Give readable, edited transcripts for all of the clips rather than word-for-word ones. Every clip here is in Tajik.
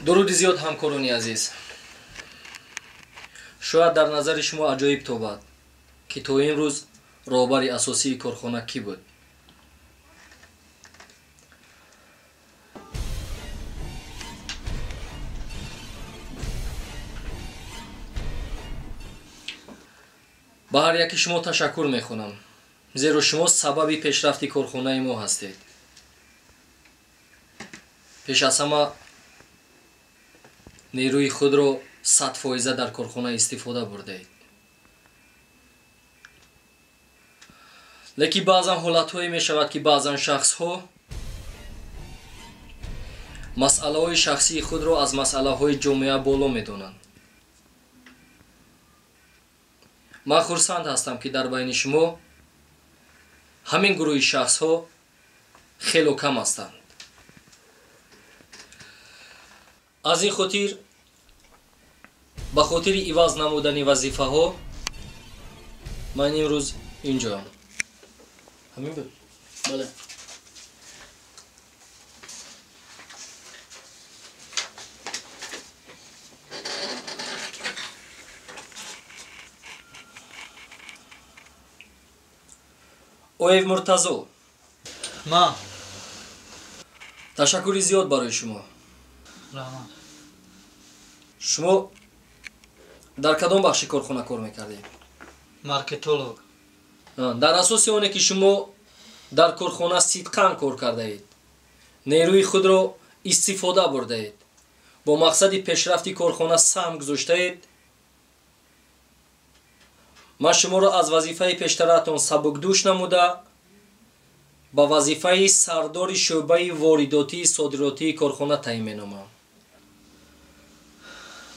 Дуруди зиёд, ҳамкорони азиз. Шояд дар назари шумо аҷоиб тобад, ки то имрӯз роҳбари асосии корхона кӣ буд. Ба ҳар яки шумо ташаккур мехонам, зеро шумо сабаби пешрафти корхонаи мо ҳастед. Пеш аз ҳама нерӯи худро 100% дар корхона истифода бурдаед. Лекин баъзан ҳолатҳое мешавад, ки баъзан шахсҳо масъалаҳои шахсии худро аз масъалаҳои ҷомеа боло медонанд. Ман хурсанд ҳастам, ки дар байни шумо ҳамин гурӯҳи шахсҳо хело кам ҳастанд. Аз ин хотир ба хотири иваз намудани вазифаҳо ман имрӯз инҷоям. Ҳамин буд? Бале. Оев Муртазо. Ма. Ташаккури зиёд барои шумо. Раҳмат. Шумо дар кадом бахши корхона кор мекардед? Маркетолог. Дар асоси оне ки шумо дар корхона сидқан кор кардаед, нерӯи худро истифода бурдаед, бо мақсади пешрафти корхона саҳм гузоштаед, ман шуморо аз вазифаи пештаратон сабукдӯш намуда ба вазифаи сардори шӯъбаи воридотии содиротии корхона таъин менамоям.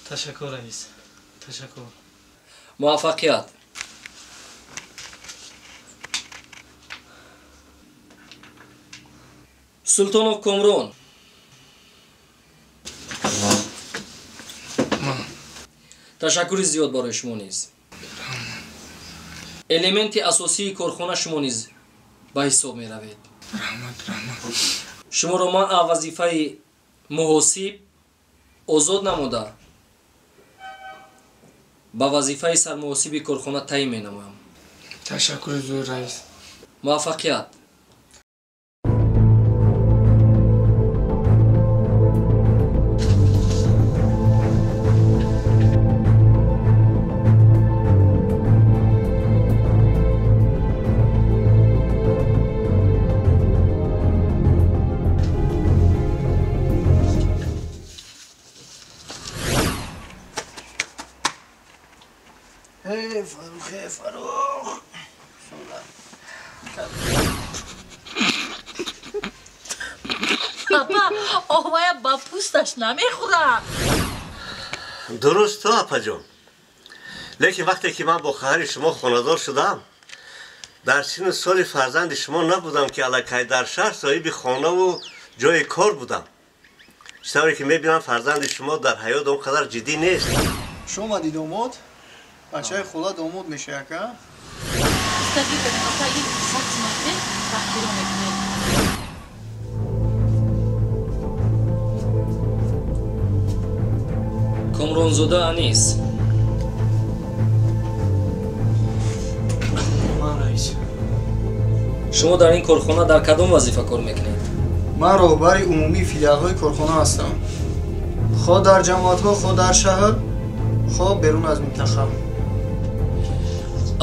Ташаккур, раис. Ташаккур. Муваффақият. Султонов Комрон. Ташаккури зиёд барои шумо низ. Элементи асосии корхона шумо низ ба ҳисоб меравед. Раҳмат, раҳмат. Шуморо ман аз вазифаи муҳосиб озод намуда ба вазифаи сармуҳосиби корхона таъин менамоям. Ташаккури зиёд, раис. Муваффақият. Апа, овая ба пӯсташ намехӯрад. Дуруст то, апаҷон. Лекин вақте ки ман бо хоҳари шумо хонадор шудам, дар синну соли фарзанди шумо набудам, ки аллакай дар шаҳр соҳиби хонаву ҷои кор будам. Чӣ тавре ки мебинам, фарзанди шумо дар ҳаёт он қадар ҷиддӣ нест. Хуш омадӣ, домод. Бачаи хола домод меша, ака. Апа, 1 сантиметр таъхиро мекунед. Комронзода Анис. Ман, раис. Шумо дар ин корхона дар кадом вазифа кор мекунед? Ман роҳбари умумии филиалҳои корхона ҳастам, хоҳ дар ҷамоатҳо, хоҳ дар шаҳр, хоҳ берун аз минтақа.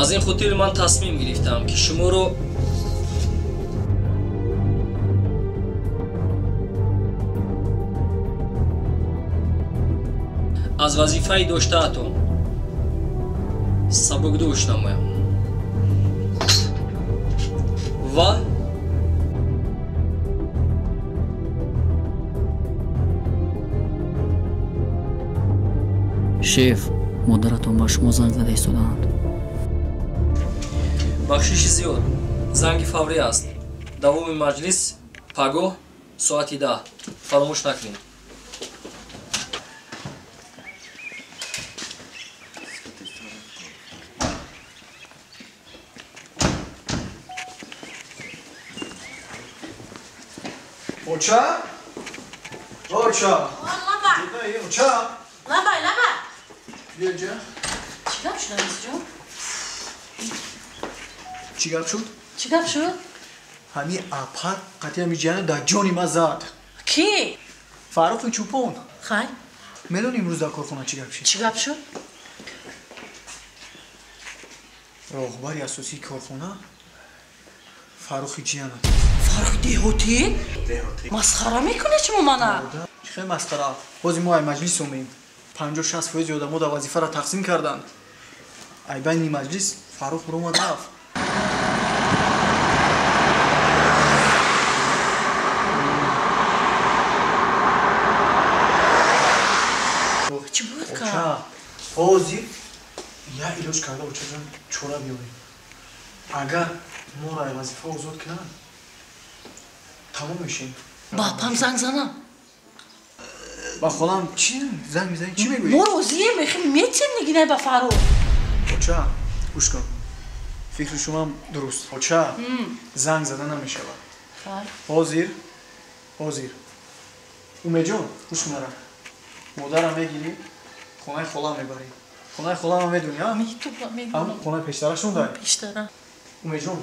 Аз ин хотир ман тасмим гирифтам, ки шуморо аз вазифаи доштаатон сабукдӯш намоям ва Шеф, модаратон ба шумо занг зада истодаанд. Бахшиши зиёд, занги фаврӣ аст. Давоми маҷлис пагоҳ соати 10, фаромӯш накунед. Оча? Оча! Оча! Лабай, лабай! Биё инҷа. Чӣ гап шуд, Анисҷон? Чӣ гап шуд? Чӣ гап шуд? Ҳами апар қатъи ҳами ҷиҳана дар ҷони ма зад. Кӣ? Фаррухи чӯпон. Хай? Медонӣ имрӯз дар корхона чӣ гап шуд? Чӣ гап шуд? Роҳбари асосии корхона Фаррухи ҷиҳана. Фаррухи деҳотӣ? Масхара мекунед шумо мана? Чӣ хел масхара? Бози мо ай маҷлис омем. 50-60 фоизи одамо дар вазифаро тақсим карданд. Ай байни маҷлис Фаррух буромад рафт. Чӣ бояд кард? Ҳозир як илоҷ карда очаҷон чора биёрем. Агар моро ай вазифа озод кунанд, тамом мешем. Ба апам занг занам. Ба холам чӣ занг мезанӣ? Чӣ мегӯӣ? Мо розием, мехоҳем метем Нигинай ба Фаррух. Оча, гӯш кун. Фикри шумоам дуруст. Оча, занг зада намешавад. Ҳозир, ҳозир. Умедҷон, гӯш кун мара. Модарам мегирӣ, хонаи холам мебарӣ. Хонаи холама медонӣ, а? Медонам. Хонаи пештарашон дай? Пештара. Умедҷон,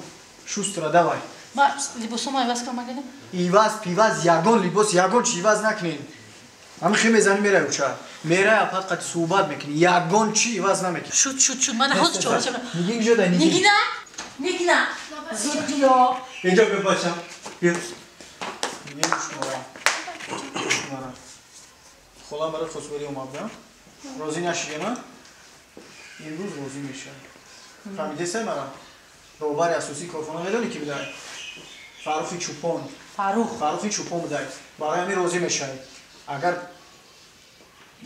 шустра давай. Ма либосома иваз кардам агадам? Иваз, пиваз, ягон либос, ягон чи иваз накунед. Ҳами хел мезанӣ мерай уча. Мерай апат қати суҳбат мекунӣ. Ягон чи иваз намекунӣ. Шуд, шуд, шуд. Мана ҳозир чора шавам. Нигин куҷо дай, Нигин? Нигина? Нигина! Зуд биё. Инҷо биё бачам. Биё. Нигин гӯш кун. Гӯш кун мара. Холам барои хостгорӣ омад, да? Розӣ нашидем, а? Имрӯз розӣ мешавам. Фаҳмидесай мара? Роҳбари асосии корхона медонӣ ки будай? Фаррухи чӯпон. Фаррух. Фаррухи чӯпон будай. Барои ҳамин розӣ мешавӣ. Агар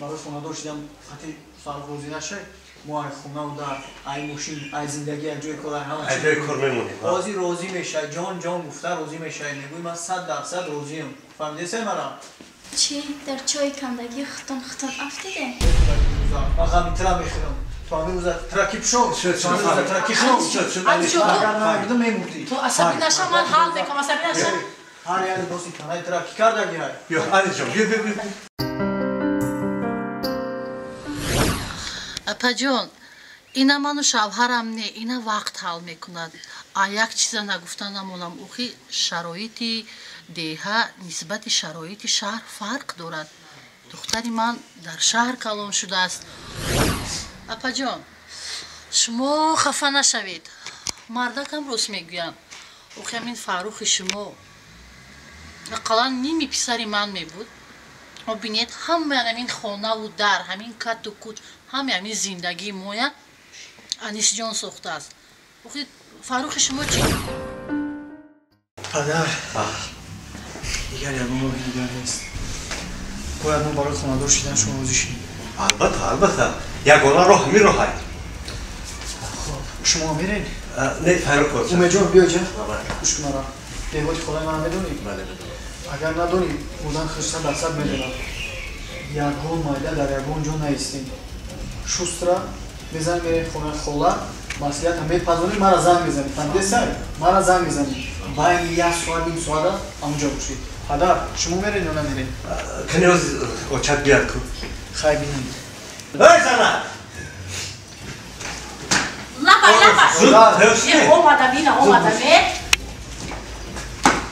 барои хонадор шидам хати Фаррух розӣ нашавӣ, мо ай хонаву дар, ай мошин, ай зиндагӣ, ай ҷои кор, ай ҳама Ай ҷои кор мемонем. Ҳозир розӣ мешавӣ, ҷон ҷон гуфта розӣ мешавӣ. Мегӯӣ ман 100% розиам. Фаҳмидесай мара? Чӣ? Дар чойи кандагӣ хутун хутун афтиде? Ман ғами тира мехӯрам. То ҳамин рӯза тираки пушом, то ҳамин рӯза тираки хӯрам. Агар намебудам мемурдӣ. Ту асабӣ наша, ман ҳал мекунам, асабӣ наша. Ҳар як либоси танаи тираки кардагӣ ҳай. Биё, Алиҷон, биё, биё, биё. Апаҷон, ина ману шавҳарам не, ина вақт ҳал мекунад. А як чиза нагуфта намонам, охи шароити деҳа нисбати шароити шаҳр фарқ дорад. Духтари ман дар шаҳр калон шудааст. Апаҷон, шумо хафа нашавед. Мардакам рост мегӯянд. Охи ҳамин Фаррухи шумо ақаллан ними писари ман мебуд. Бинед, ҳамаи ҳамин хонаву дар, ҳамин кату кут, ҳамаи ҳамин зиндагии моя Анисҷон сохтааст. Охи Фаррухи шумо чӣ? Падар, дигар ягон роҳи дигар нест. Бояд мо барои хонадор шидан шумо розӣ шем. Албатта, албатта. Ягона роҳ ҳамин роҳай. Хоб, шумо меред? Не, Фаррух оча. Умедҷон, биё ҷа. Гӯш кун мара. Деҳоти холаи мана медонӣ? Бале, медонам. Агар надонӣ, будан худ 100% медонам. Ягон майда дар ягон ҷо наистем. Шустра мезанӣ мерем хонаи хола, маслиҳата мепазонӣ, мара занг мезанӣ. Фаҳмидесай? Мара занг мезанӣ. Байни як соат, ним соата ҳамонҷо бошед. Падар, шумо меред ё намеред? Кани ҳозир очат биёяд ку. Хай бинем. Эй, зана! Лабай, лабай! Зуд, тайёр шудӣ? Омадам, ина омадам, э?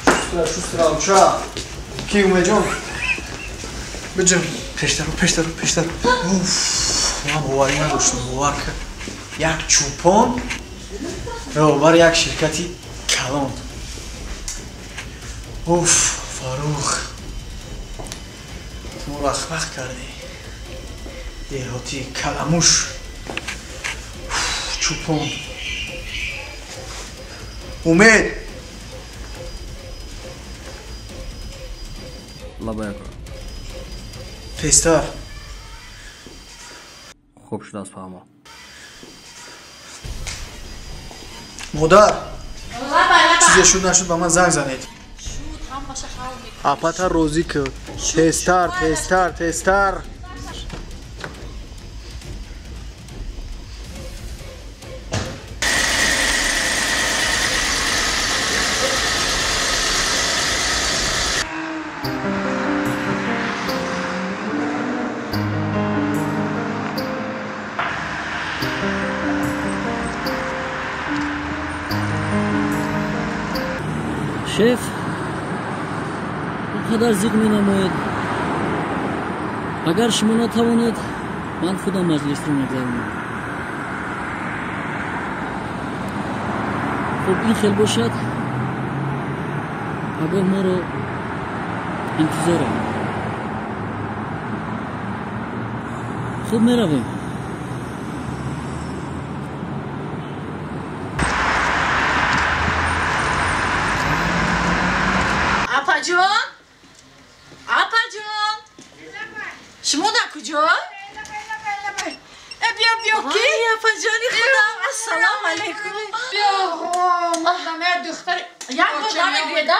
Шустра, шустра, оча. Ки, Умедҷон? Биҷам. Пештару, пештару, пештару. Уф, ман боварӣ надоштам, бовар кар. Як чӯпон роҳбари як ширкати калон. Уф, Фаррух, ту моро ахмақ кардӣ. Деҳоти каламуш. Чӯпон. Умед! Лабаяко. Тезтар. Хуб шудааст, фаҳмо. Модар! Лабай, лабай! Чизе шуд нашуд ба ман занг занед. Шуд, ҳамаша ҳал мекунам. Апата розӣ кун. Тезтар, тезтар, тезтар. Шеф, он қадар зиқ менамоед. Агар шумо натавонед, ман худам маҷлисро мегзаронам. Хуб, ин хел бошад, пагоҳ моро интизорам. Хуб, меравем. Апаҷон, апаҷон, шумо дар куҷо? Биё, биё, ки? Апаҷони худам, ассалому алайкум. Биё, мардам, я духтари. Як бор намегӯеда?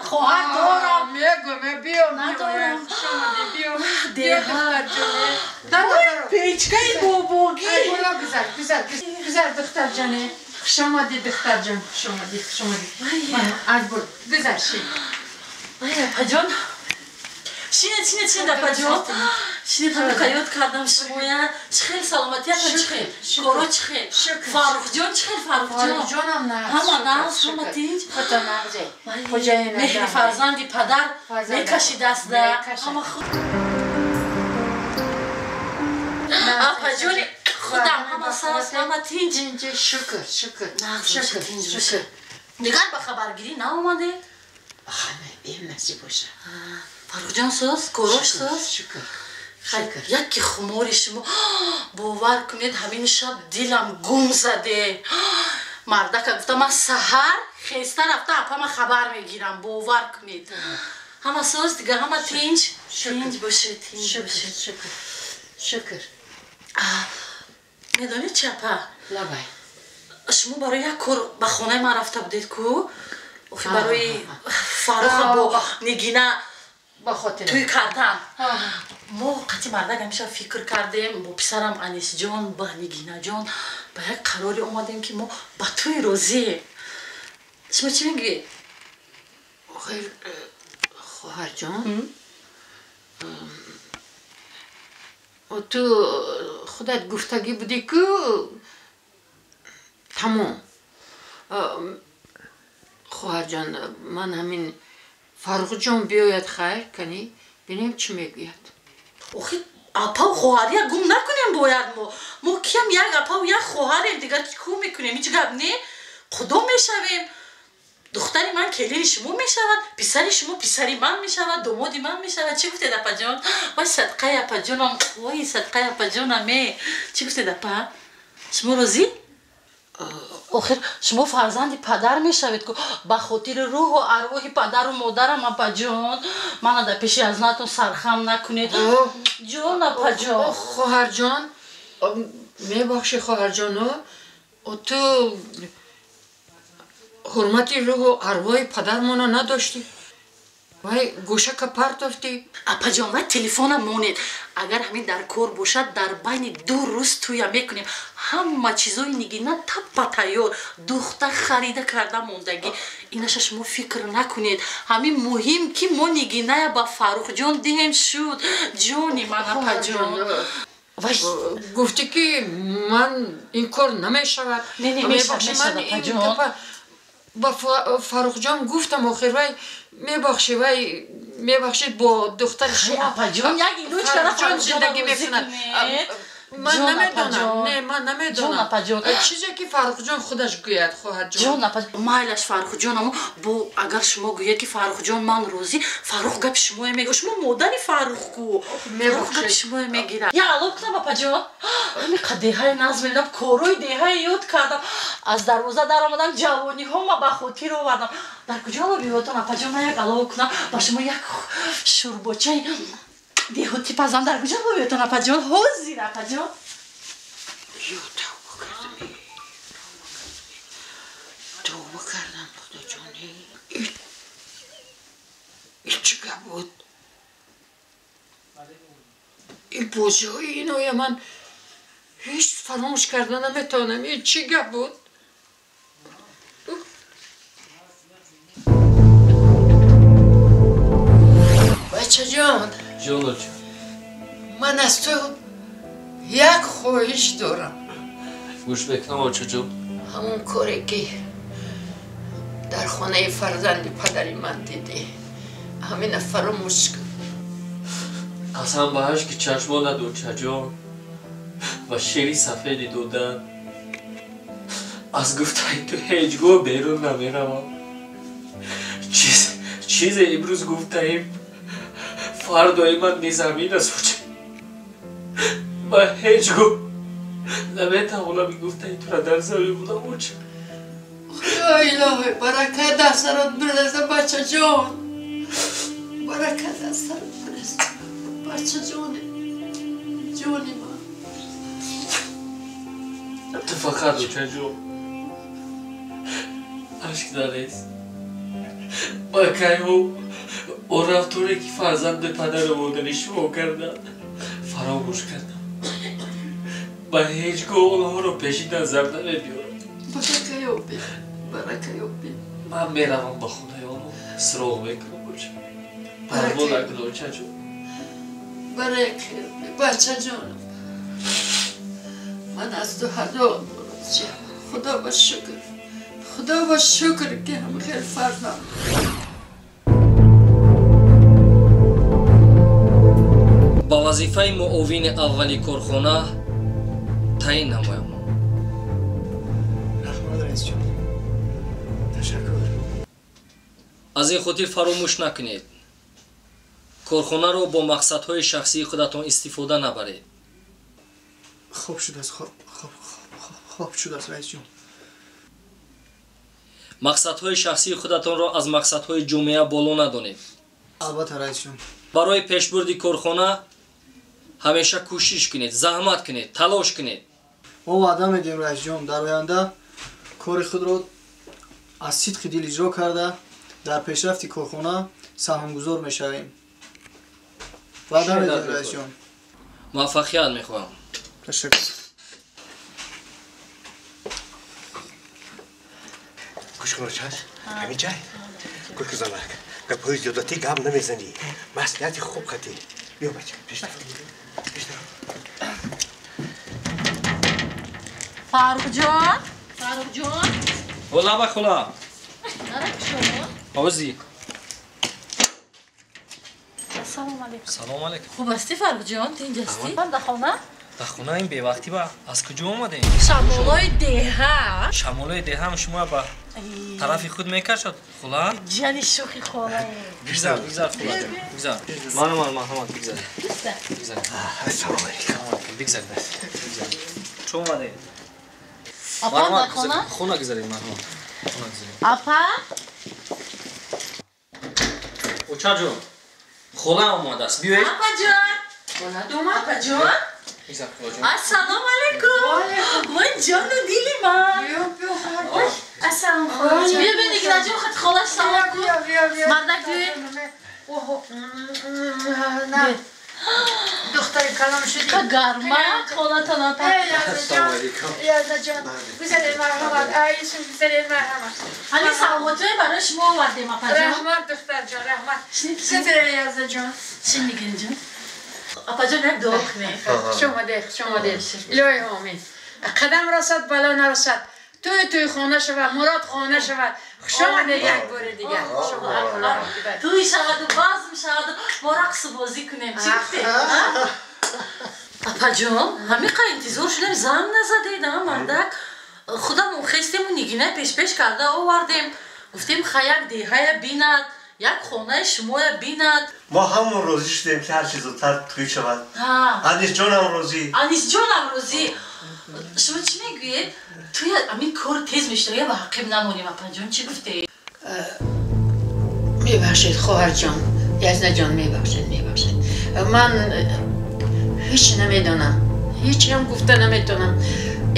Хоҳар дорам. Мегӯм, биё, надорам. Хуш омадӣ, биё. Биё, духтарҷоне. Печкаи бобогӣ. Биё, гузар, гузар, гузар, духтарҷоне. Хуш омадӣ, духтарҷон, хуш омадӣ, хуш омадӣ. Аз бур, гузар, шин. Ай, апаҷон. Шинед, шинед, шинед, апаҷон. Шинед, ҳамака ёд кардам шумоя. Чӣ хел саломатиятон, чӣ хел? Коро чӣ хел? Фаррухҷон чӣ хел, Фаррухҷон? Фаррухҷонам нағз. Ҳама нағз, ҳама тинҷ. Худо нағзе. Хоҷаи меҳри фарзанди падар мекашидаста. Ҳама худ. Апаҷони худам ҳама саз, ҳама тинҷ. Шукр, шукр. Нағз, шукр, тинҷ бошед. Дигар ба хабаргирӣ наомадед? Ҳама бенасиб боша. Фаррухҷон соз, корош соз. Шукр. Яке хумори шумо, бовар кунед, ҳамин шаб дилам гум заде. Мардака гуфта, ман саҳар хеста рафта апама хабар мегирам, бовар кунед. Ҳама соз, дигар ҳама тинҷ. Тинҷ бошед, тинҷ бошед. Шукр. Шукр. Медонед чи, апа? Лабай. Шумо барои як кор ба хонаи ман рафта будед ку? Охи барои Фарруха бо Нигина тӯй кардан. Мо қати мардак ҳамеша фикр кардем, бо писарам Анисҷон, ба Нигинаҷон ба як қароре омадем, ки мо ба тӯй розием. Шумо чӣ мегӯед? Охир, хоҳарҷон, ту худат гуфтагӣ будӣ ку тамом. Хоҳарҷон, ман ҳамин Фаррухҷон биёяд, хайр кани бинем чӣ мегӯяд. Охи апау хоҳария гум накунем бояд мо. Мо киям як апау як хоҳарем, дигар чӣ кор мекунем? Ҳеҷ гап не. Худо мешавем. Духтари ман келини шумо мешавад, писари шумо писари ман мешавад, домоди ман мешавад. Чӣ гуфтед, апаҷон? Вой садқаи апаҷонам, вой садқаи апаҷонам, е. Чӣ гуфтед, апа? Шумо розӣ? Охир шумо фарзанди падар мешавед ку, ба хотири рӯҳу арвоҳи падару модарам, апаҷон, мана дар пеши азнатон сархам накунед. Ҷон, апаҷон. Хоҳарҷон, мебахши, хоҳарҷон, ту ҳурмати рӯҳу арвоҳи падармона надоштӣ. Вай гӯшака партофтӣ. Апаҷон, вай телефона монед. Агар ҳамин дар кор бошад, дар байни 2 рӯз тӯя мекунем. Ҳама чизои Нигина таппа тайёр, духта харида карда мондагӣ. Инаша шумо фикр накунед. Ҳамин муҳим, ки мо Нигиная ба Фаррухҷон диҳем шуд. Ҷони ман, апаҷон. Гуфтӣ, ки ман ин кор намешавад. Не, не, мешавад, апаҷон. Ба Фаррухҷон гуфтам, охир вай мебахши, вай мебахшид, бо духтари шумо апаҷон як илоҷ кара Фаррухҷон зиндагӣ мекунад. Ман намедонам, не, ман намедонам. Чизе ки Фаррухҷон худаш гӯяд, хоҳарҷон. Ҷон, апаҷон, майлаш Фаррухҷон, амо бо агар шумо гӯяд, ки Фаррухҷон ман розӣ, Фаррух гапи шумоя мегирад. Шумо модари Фаррух ку. Фаррух гапи шумоя мегирад. Я алов кунам, апаҷон. Ҳамин қад деҳаи назм мебинам, корои деҳаи ёд кардам. Аз дарвоза даромадам, ҷавониҳома ба хотир овардам. Дар куҷо алов биётон, апаҷон? Ман як алов кунам, ба шумо як шӯрбочаи деҳотӣ пазам. Дар куҷо алов биётон, апаҷон? Ҳозир, апаҷон. Ё, тавба кардам, тавба кардам, худоҷон. Ин чӣ гап буд? Ин бозиҳои иноя ман ҳеҷ фаромӯш карда наметавонам. Ин чӣ гап буд? Бачаҷон, ҷон, оча, ман аз ту як хоҳиш дорам. Гӯш мекунам, очаҷон. Ҳамон коре ки Дар хонаи фарзанди падари ман дидӣ. Ҳамина фаромӯш кун. Қасам ба ҳашки чашмонат, очаҷон, ва шери сафеди додан. Аз гуфтаи ту ҳеҷ гоҳ берун намеравам. Чизе имрӯз гуфтаем, фардои ман низ ҳамин аст, оча. Ман ҳеҷ гоҳ наметавонам ин гуфтаи тура дар замин будам, оча. Худои илоҳӣ, баракат дар сарот биреза, бачаҷон. Баракат дар сарот биреза, бачаҷони, ҷони ман. Ту фақат, очаҷон, ашк нарез. Ба кайҳо о рафторе ки фарзанди падару модари шумо карданд, фаромӯш кардам. Ба ҳеҷ гоҳ онҳоро пеши назар намебиёрам. Барака ёбӣ, барака ёбӣ. Ман меравам ба хонаи онҳо, суроғ мекунам, оча. Парво накун, очаҷон. Барака ёбӣ, бачаҷонам. Ман аз ту ҳазор розиям. Худо ба шукр, Худо ба шукр, ки ҳам хел фарзанд. Ба вазифаи муовини аввали корхона таъин намоям. Раҳмат, раисҷон. Ташаккур. Аз ин хотир фаромӯш накунед. Корхонаро бо мақсадҳои шахсии худатон истифода набаред. Хоб шудааст, хоб шудааст, раисҷон. Мақсадҳои шахсии худатонро аз мақсадҳои ҷомеа боло надонед. Албатта, раисҷон. Барои пешбурди корхона ҳамеша кӯшиш кунед, заҳмат кунед, талош кунед. Мо ваъда медиҳем, раисҷон, дар оянда кори худро аз сидқи дил иҷро карда, дар пешрафти корхона саҳмгузор мешавем. Ваъда медиҳем, раисҷон. Муваффақият мехоҳам. Ташаккур. Гӯш кун, очаш, ҳамин ҷай гӯш занак, гапҳои зиёдатӣ гап намезанӣ, маслиҳати хуб хатӣ. Биё, бача, пештар, пештар. Фарруҳҷон, Фарруҳҷон. Хола ба хола. Нарак шумо? Ҳозӣ. Ассалому алайкум. Салому алайкум. Хуб ҳастӣ, Фарруҳҷон? Тинҷ ҳастӣ? Ман дар хона? Дар хона ин бевақтӣ ба аз куҷо омадем? Шамолои деҳа. Шамолои деҳаам шумо ба тарафи худ мекашад, хола? Ҷани шӯхи холае. Бигзар, бигзар, хола. Бигзар. Ман, ман, марҳамат, бигзар. Бигзар. Ассалому алайкум. Бигзар, бигзар. Чо омадем? Апа дар хона? Хона гузаред, марҳамат. Хона гузаред. Апа? Очаҷон, хола омадааст. Биёед. Апаҷон. Хола омад? Апаҷон? Бигзар, холаҷон. Ассалому алайкум. Ман ҷону дили ман. Биё, биё, хоҳар. Ассалому холаҷон. Биё, биё, Нигинаҷон, худ холаш салом кун. Биё, биё, биё. Мардак, биё. На. Духтари калон шудӣ. Ка гарма, холатон апа. Ассалому алайкум. Яздаҷон, гузаред, марҳамат. Айшум, гузаред, марҳамат. Ҳамин савғотҳое барои шумо овардем, апаҷон. Раҳмат, духтарҷон, раҳмат. Гузаред, Яздаҷон. Чӣ, Нигинаҷон? Апаҷон, як дуо кунед. Хуш омадед, хуш омадед. Илоҳи омин. Қадам расад, бало нарасад. Туй туй хона шавад, мурод хона шавад. Хуш омадед як бори дигар. Хуш омадед. Туй шаваду базм шаваду мо рақсу бозӣ кунем. Чӣ гуфтед? Апаҷон, ҳамин қадр интизор шудем, занг назадед, а мардак. Худамон хестему Нигина пешпеш карда овардем. Гуфтем ха як деҳая бинад, як хонаи шумоя бинад. Мо ҳамон розӣ шудем, ки ҳарчи зудтар тӯй шавад. Анисҷонам розӣ. Анисҷонам розӣ. Шумо чӣ мегӯед? Туя ҳамин кор тез мешуда, я ба ҳақиб намонем, апаҷон, чӣ гуфтед? Мебахшед, хоҳарҷон, Язнаҷон, мебахшед, мебахшед. Ман ҳеҷ намедонам, ҳеҷ ҳам гуфта наметавонам.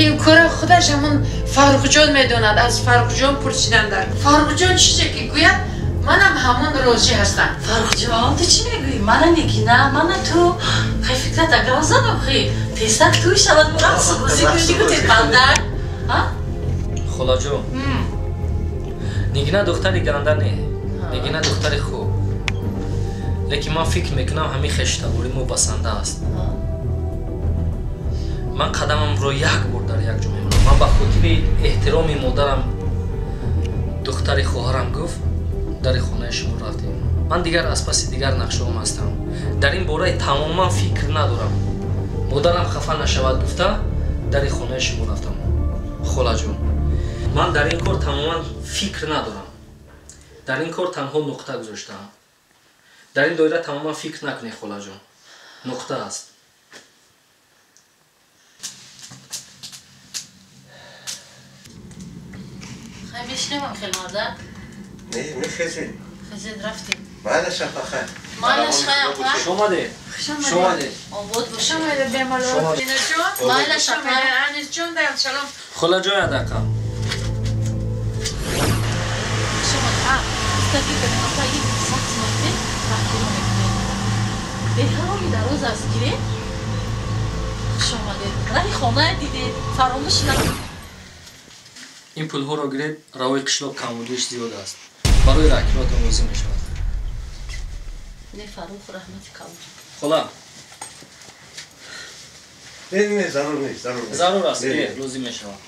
Ин кора худаш ҳамон Фаррухҷон медонад. Аз Фаррухҷон пурсидам дар. Фаррухҷон чизе ки гӯяд, манам ҳамон розӣ ҳастам. Фаррухҷон, ту чӣ мегӯӣ? Мана Нигина, мана ту. Хай фикрат агар занам, хай тезтар туй шавад, мо рақсу бозӣ кунем. Чӣ гуфтед, мардак? Холаҷон, Нигина духтари ганда не, Нигина духтари хуб. Лекин ман фикр мекунам ҳамин хештаборӣ мо басанда аст. Ман қадамамро як бор дар як ҷо мемонам. Ман ба хотири эҳтироми модарам Духтари хоҳарам гуфт, дари хонаи шумо рафтем. Ман дигар аз паси дигар нақшаҳом ҳастам. Дар ин бораи тамоман фикр надорам. Модарам хафа нашавад гуфта, дари хонаи шумо рафтам. Холаҷон, ман дар ин кор тамоман фикр надорам. Дар ин кор танҳо нуқта гузоштаам. Дар ин доира тамоман фикр накунед, холаҷон. Нуқта аст. Хай мешинавам хел мардак? Не, мехезед. Хезед рафтем. Майлаш апа хай. Майлаш хай апа. Хуш омадед. Хуш омадед. Обод бошед. Хуш омадед бемалол. Динаҷон. Майлаш апа. Анисҷон даям салом. Холаҷон ядақа. Хуш омадед. А, устаги апа ин сахт мекунед, таҳқиро мекунед. Беҳароми дароз аст гиред. Хуш омадед. Раҳи хона дидед. Фаромӯш накунед. Ин пулҳоро гиред, равои қишлоқ камбудиш зиёд аст. Барои раҳкиротон лозим мешавад. Не, Фаррух, раҳмати калон. Хола. Не, не, зарур нест, зарур нест. Зарур аст, гиред, лозим мешавад.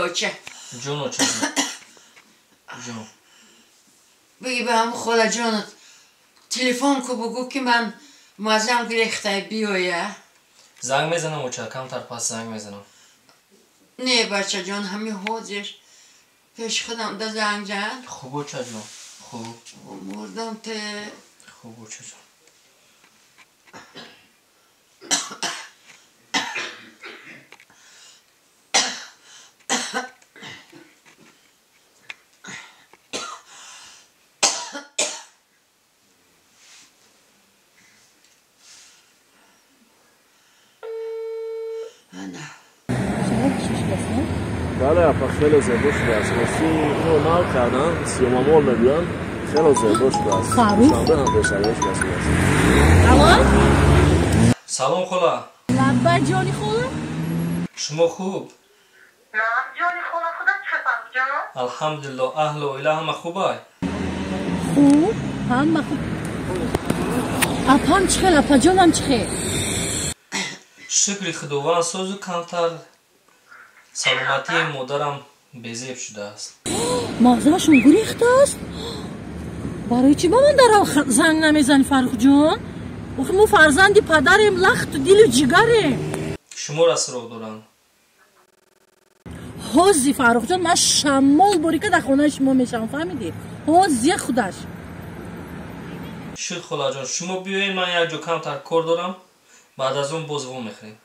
Оча. Ҷон оча. Ҷон. Биги ба ҳамун холаҷонат телефон ку бугӯ ки ман мазам гирехтай биёя. Занг мезанам оча, камтар пас занг мезанам. Не бачаҷон, ҳами ҳозир пеш худам да занг зан. Хуб очаҷон, хуб. Мурдам те. Хуб очаҷон. بله اپا خیلی زیبا شده است. راستی اینو نو کردن سیومامول میگویند خیلی زیبا شده است. شنبه هم بهش شده است. الو سلام خاله. لبه جانی خاله. شما خوب؟ نه جانی خاله خودت چه فرق جان؟ الحمدلله اهل و عیله همه خوبه؟ خوب همه خوب. اپام چخیل اپا جانم چخیل. شکر خداوند سازو کمتر саломатии модарам безеб шудааст. Мағзашон гурехтааст? Барои чӣ ба ман дарав занг намезанӣ Фаррухҷон? Охи мо фарзанди падарем, лахту дилу ҷигарем. Шуморо суроғ доранд. Ҳози Фаррухҷон, ман шамол борика дар хонаи шумо мешавам, фаҳмидӣ? Ҳози худаш. Шуд холаҷон, шумо биёед, ман як ҷо камтар кор дорам, баъд аз он боз во мехӯрем.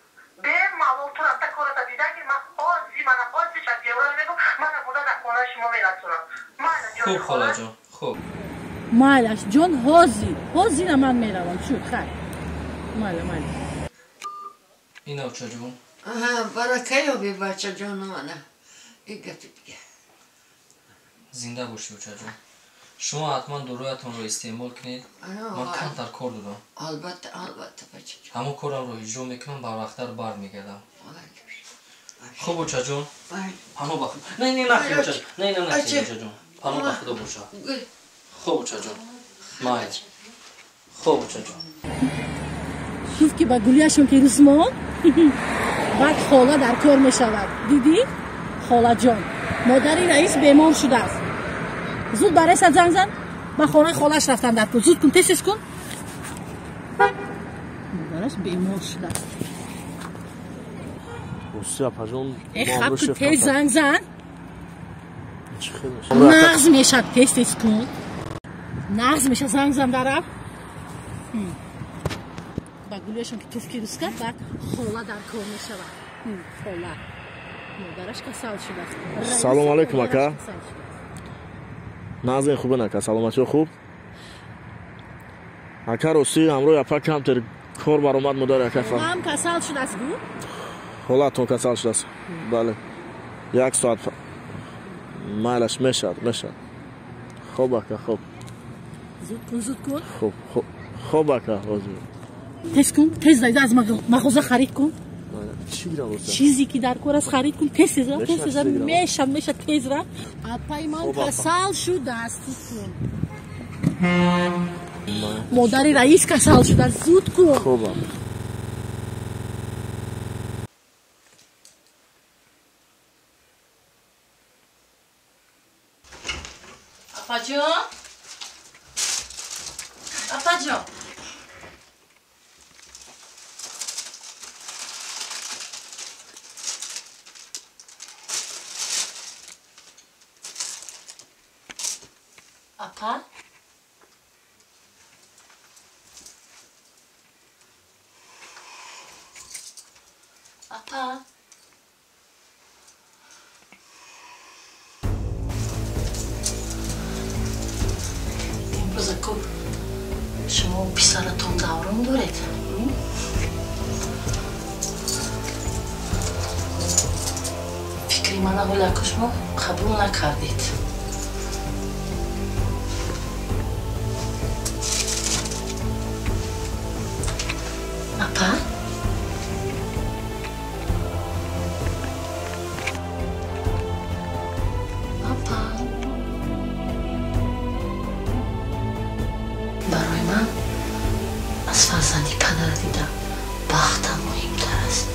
Бемалол ту рафта кората дида ки ман ҳози мана ҳози шадгевра мегӯм, мана буда дар хонаи шумо мерасонам. Хуб холаҷон, хуб. Майлаш ҷон, ҳози ҳозира ман меравам. Шуд, хайр. Майла, майла. Ина очаҷон. Аҳа, барака ёбӣ бачаҷону мана. И гапи дига. Зинда бошӣ очаҷон. Шумо ҳатман доруятонро истеъмол кунед. Ман камтар кор дорам. Албатта, албатта бачаҷон. Ҳамон корамро иҷро мекунам, барвақттар бармегардам. Хуб очаҷон. Паноҳ ба Худо. Не, не, нахел очаҷон. Не, не, нахел очаҷон. Паноҳ ба Худо боша. Хуб очаҷон. Майл. Хуб очаҷон. Гуфт ки ба гулияшон ки рӯзмон, баъд хола дар кор мешавад. Дидӣ? Холаҷон. Модари раис бемор шудааст. Зуд ба раисат занг зан. Ба хонаи холаш рафтан дар кун. Зуд кун, тез тез кун. Модараш бемор шудааст. Русия апаҷон, хаб кун, тез занг зан. Нағз мешад, тез тез кун. Нағз мешад, занг зан дарав. Ба гулияшон ки туф ки рӯз кард, баъд хола дар кор мешавад. Хола. Модараш касал шудааст. Салом алейкум ака. Нағзен хубен ака, саломатиё хуб? Ака ростӣ ҳамроҳи апа камтар кор баромад модари ака. Ҳам касал шудааст гу? Ҳолатон касал шудааст. Бале. Як соат майлаш мешавад, мешавад. Хуб ака, хуб. Зуд кун, зуд кун. Хуб, хуб, хуб ака, ҳозир. Тез кун, тез зайда аз мағоза харид кун. Чизе ки дар кор аст харид кун, тез тез ра, тез тез ра, меша, меша, тез ра. Апаи ман касал шудааст, зуд кун. Модари раис касал шудааст, зуд кун. Хуб. Апаҷон? Апаҷон? Апа? Апа? Имрӯза ку шумо писаратон даврон доред? Фикри мана ҳоляку шумо қабул накардед. Апа? Апа? Барои ман аз фарзанди падара дида бахтам муҳимтар аст.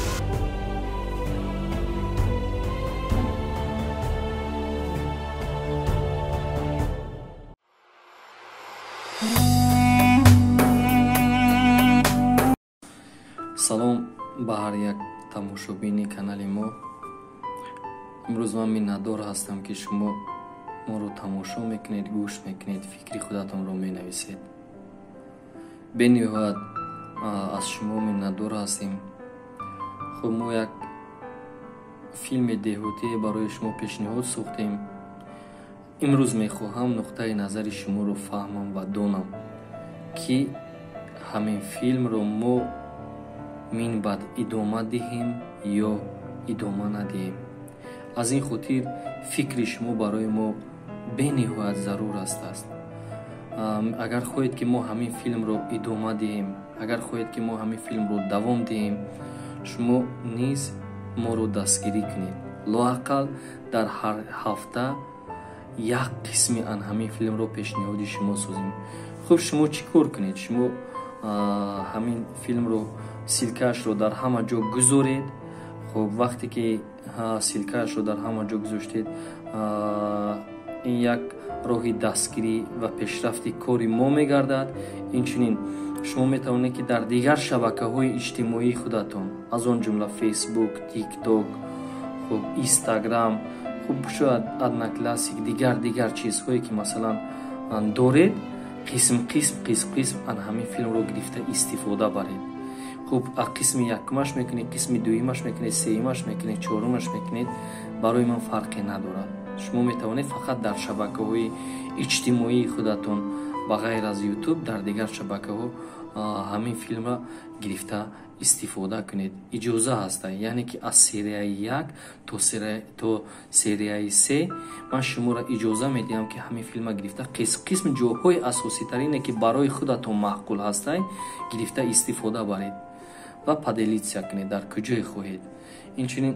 Салом ба ҳар як тамошобини канали мо. Имрӯз ман миннатдор ҳастам, ки шумо моро тамошо мекунед, гӯш мекунед, фикри худатонро менависед. Бениҳоят аз шумо миннатдор ҳастем. Хуб, мо як филми деҳотие барои шумо пешниҳод сохтем. Имрӯз мехоҳам нуқтаи назари шуморо фаҳмам ва донам, ки ҳамин филмро мо минбаъд идома диҳем ё идома надиҳем. Аз ин хотир фикри шумо барои мо бениҳоят зарур аст. Агар хоҳед, ки мо ҳамин филмро идома диҳем, агар хоҳед, ки мо ҳамин филмро давом диҳем, шумо низ моро дастгирӣ кунед. Лоақал дар ҳар ҳафта як қисми ан ҳамин филмро пешниҳоди шумо созем. Хуб, шумо чӣ кор кунед? Шумо ҳамин филмро ссылкаашро дар ҳама ҷо гузоред. Хуб, вақте ки ссылкаашро дар ҳама ҷо гузоштед, ин як роҳи дастгирӣ ва пешрафти кори мо мегардад. Инчунин шумо метавонед, ки дар дигар шабакаҳои иҷтимоии худатон, аз он ҷумла Фейсбук, Тикток, хуб, Инстаграм, хуб, шояд Одноклассик, дигар чизҳое ки масалан доред, қисм қисм қисм қисм ан ҳамин филмро гирифта истифода баред. Хуб, қисми якумаш мекунед, қисми дуюмаш мекунед, сеюмаш мекунед, чорумаш мекунед, барои ман фарқе надорад. Шумо метавонед фақат дар шабакаҳои иҷтимоии худатон, ба ғайр аз Ютуб, дар дигар шабакаҳо ҳамин филмро гирифта истифода кунед. Иҷоза ҳаста, яъне ки аз серияи 1 то серияи 3 ман шуморо иҷоза медиҳам, ки ҳамин филмро гирифта қисм қисм ҷоҳои асоситарине, ки барои худатон маъқул ҳастай, гирифта истифода баред ва поделиться кунед дар куҷое хоҳед. Инчунин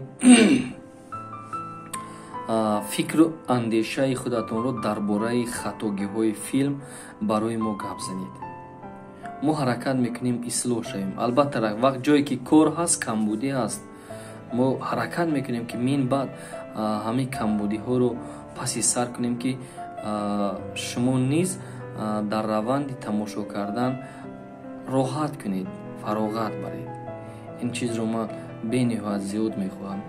фикру андешаи худатонро дар бораи хатогиҳои филм барои мо гап занед. Мо ҳаракат мекунем ислоҳ шавем. Албатта, вақт ҷое ки кор ҳаст, камбудӣ ҳаст. Мо ҳаракат мекунем, ки минбаъд ҳамин камбудиҳоро паси сар кунем, ки шумо низ дар раванди тамошо кардан роҳат кунед, фароғат баред. Ин чизро ман бениҳоят зиёд мехоҳам.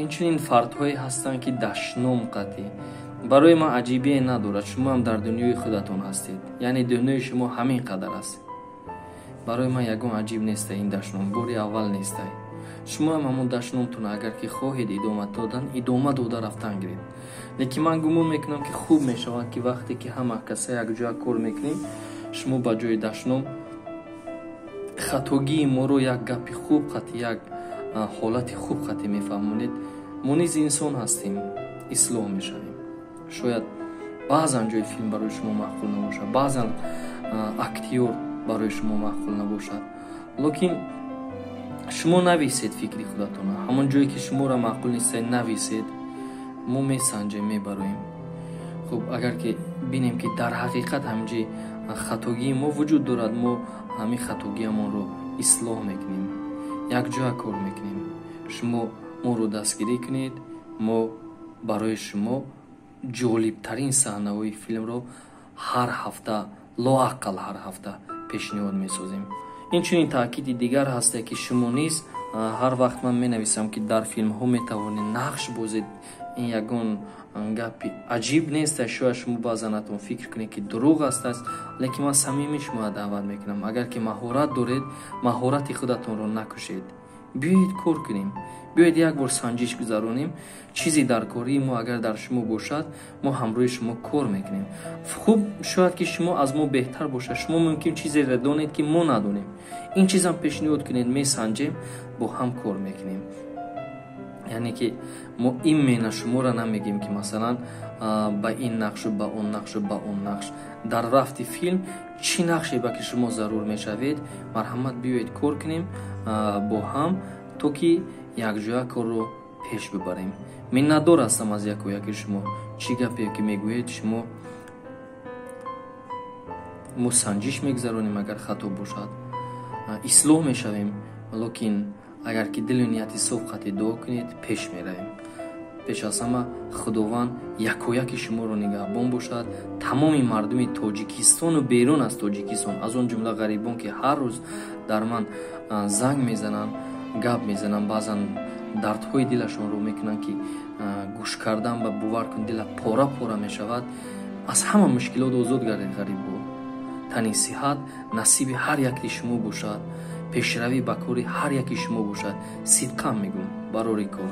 Инчунин фардҳое ҳастанд, ки дашном қатъӣ. Барои ман аҷибие надорад, шумо ҳам дар дунёи худатон ҳастед, яъне дунёи шумо ҳамин қадар аст. Барои ман ягон аҷиб нестай ин дашном, бори аввал нестай. Шумо ҳам ҳамон дашномтон агар ки хоҳед идома додан, идома дода рафтан гиред. Лекин ман гумон мекунам, ки хуб мешавад, ки вақте ки ҳама каса якҷоя кор мекунем, шумо ба ҷои дашном хатогии моро як гапи хуб қатъи, як ҳолати хуб қатъи мефаҳмонед. Мо низ инсон ҳастем, ислоҳ мешавем. Шояд баъзан ҷои филм барои шумо маъқул набошад, баъзан актёр барои шумо маъқул набошад. Лекин шумо нависед фикри худатона, ҳамон ҷое ки шуморо маъқул нест нависед, мо месанҷем, мебароем. Хуб, агар ки бинем ки дар ҳақиқат ҳаминҷи хатогии мо вуҷуд дорад, мо ҳамин хатогиамонро ислоҳ мекунем, якҷоя кор мекунем. Шумо моро дастгирӣ кунед, мо барои шумо ҷолибтарин саҳнаҳои филмро ҳар ҳафта, лоақал ҳар ҳафта пешниҳод месозем. Инчунин таъкиди дигар ҳасте, ки шумо низ ҳар вақт ман менависам, ки дар филмҳо метавонед нақш бозед, ин ягон гапи аҷиб нест. Шояд шумо баъзанатон фикр кунед, ки дурӯғ астааст, лекин ман самимӣ шуморо даъват мекунам. Агар ки маҳорат доред, маҳорати худатонро накушед, биёед кор кунем, биёед як бор санҷиш гузаронем. Чизе дар кории мо агар дар шумо бошад, мо ҳамроҳи шумо кор мекунем. Хуб, шояд ки шумо аз мо беҳтар бошад, шумо мумкин чизеро донед, ки мо надонем. Ин чизам пешниҳод кунед, месанҷем, бо ҳам кор мекунем. Яъне ки мо именно шуморо намегем, ки масалан ба ин нақшу ба он нақшу ба он нақш. Дар рафти филм чӣ нақше ба ки шумо зарур мешавед, марҳамат, биёед кор кунем бо ҳам, то ки якҷоя корро пеш бибарем. Миннатдор ҳастам аз яку яки шумо. Чӣ гапе ки мегӯед шумо, мо санҷиш мегузаронем, агар хато бошад ислоҳ мешавем, лекин агар ки дилу нияти соф қатъи дуо кунед, пеш меравем. Пеш аз ҳама Худованд якояки шуморо нигаҳбон бошад. Тамоми мардуми Тоҷикистону берун аз Тоҷикистон, аз он ҷумла ғарибон, ки ҳар рӯз дар ман занг мезананд, гап мезананд, баъзан дардҳои дилашонро мекунанд, ки гӯш кардан ба бовар кун дила пора пора мешавад. Аз ҳама мушкилот озод гардед ғарибо. Тани сиҳат насиби ҳар яки шумо бошад, пешравӣ ба кори ҳар яки шумо бошад. Сидқан мегӯм, барори кор.